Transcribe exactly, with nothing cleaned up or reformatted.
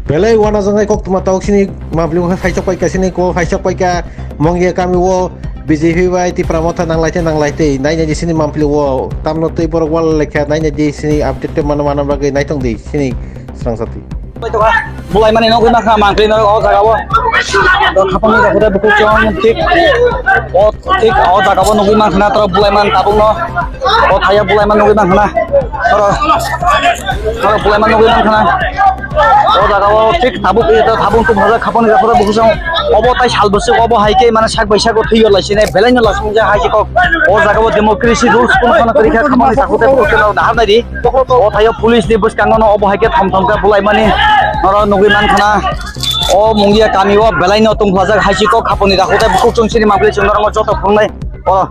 Belai uanajaknai koktwma tabuk sini mampli o phaisok paikha sini ko phaisok paikha Mongia kami o B J P bai Tipra Motha nanglai tei nanglai tei nainai di sini mampli o tamno tei borok wal lekha nainai di sini update tei mano mano bagwi naitong di sini srangsati. Bulai mani nogwi mankha mampli norok o jaga o. Khapangni jaga o bukhuk chong thik o Thik o jaga o nugwi mankha na, toro bulai man tabuk no. O thaya bulai man nugwi mankha na. Toro, toro bulai man nugwi mankha na. O jaga o thik tabuk, tabuk tum hajak khapang ni jaga o bukhuk chong. Obo tai sal bwswk, obo hai khe mane sak bai sak o thwi yo lai sini, belai no lasing ja hai khe kok. O jaga o democracy rules kun khana kwrwi kha khapang ni jaga o tei bukhuk chong dahar nai di. O thaio police ni bwskango no obo hai khe thom thom khe bulai mani noro nugwi mankha na. O Mungia kami o belai no tongkhlajak hai si kok khapang ni dakhuk tei bukhuk chwng sini mampli chwng norok joto phungnai. O.